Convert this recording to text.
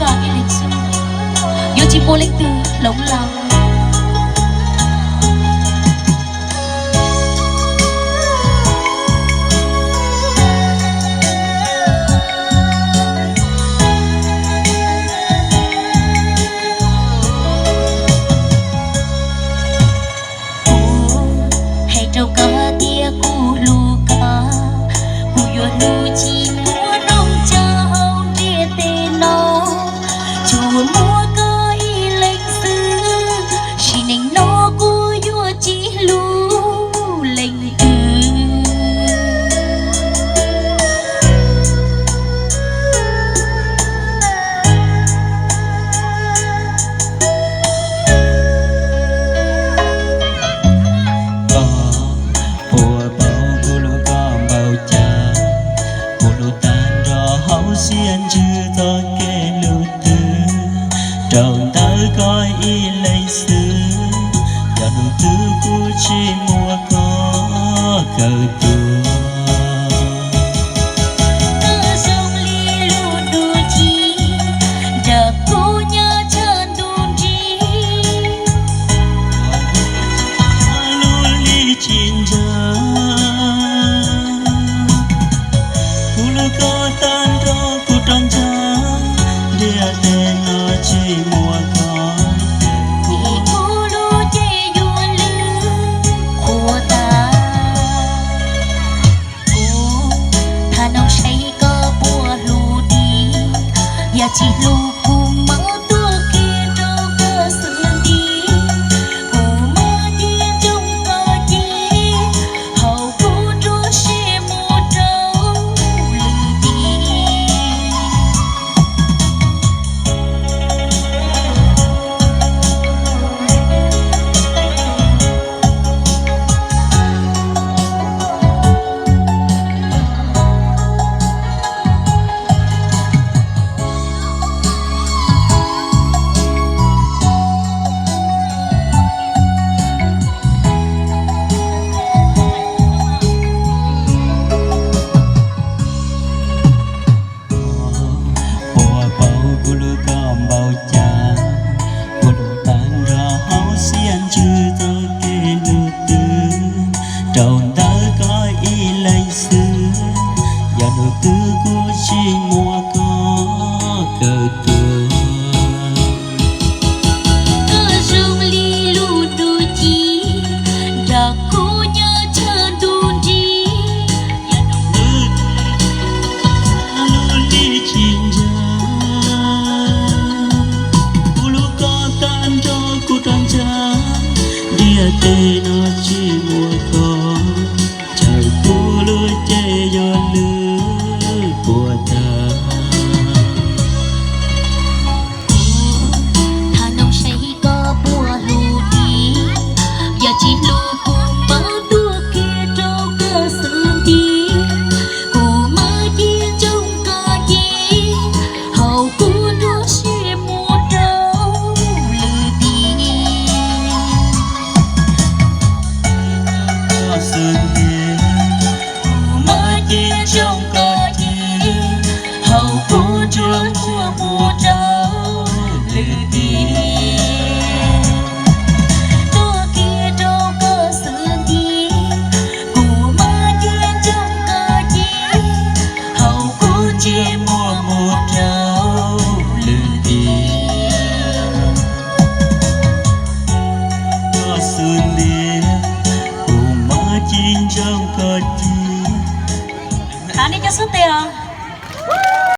koj ib leeg xwb, yuav tsis muaj leej twg hloov los. Kuv hais rau koj tias kuv hlub koj, kuv yuav hlub tsis muaj rooj tsav hauv ntiaj teb no, tsuas muaj koj ib leeg xwb, sim neej no kuv yuav tsis hlub leej twg. Koj puas paub kuv hlub koj npaum cas? Kuv hlub tag nrho hauv siab ntsws txoj kev hlub twg, rau ntawm koj ib leeg xwb, yog hnub twg kuv tsis muaj koj kawm tuag. Koj zoo li lub ntuj ci, nrog kuv nyob txhua ntu nrig. Lub lis tsis ntsag, kuv hlub koj tag nrho kuv roj ntsha, ntiaj teb no tsis muaj koj, kuv lub cev yuav lwj qhuav tas. Kuv tham noog saib koj puas hlub dim, yog tsis hlub kuv mam tuag kiag rau koj xwb nti. Kuv mam cia ntsoog koj ces, hauv kuv nruab siab mus rau lwm tim. Puas paub kuv hlub koj npaum cas? Kuv hlub tag nrho hauv siab ntsws txoj kev hlub twg, rau ntawm koj ib leeg xwb, yog hnub twg kuv tsis muaj koj kawm tuag. Koj zoo li lub ntuj ci, nrog kuv nyob txhua ntu nrig. Lub lis tsis ntsag, kuv hlub koj tag nrho kuv roj ntsha, ntiaj teb no tsis muaj koj, tsawg kuv lub cev yuav lwj qhuav tas. Tham noog saib koj puas hlub dim, yog tsis hlub kuv mam tuag kiag rau koj xwb nti. Kuv mam cia ntsoog koj ces, hauv kuv nruab siab mus rau lwm tim. Koj xwb nti, kuv mam cia ntsoog koj ces, hauv kuv nruab siab mus rau lwm tim. Tuag kiag rau koj xwb nti, kuv mam cia ntsoog koj ces, hauv kuv nruab siab mus rau lwm tim. Koj xwb nti, kuv mam cia ntsoog koj ces. Thov nej cov xub tes os.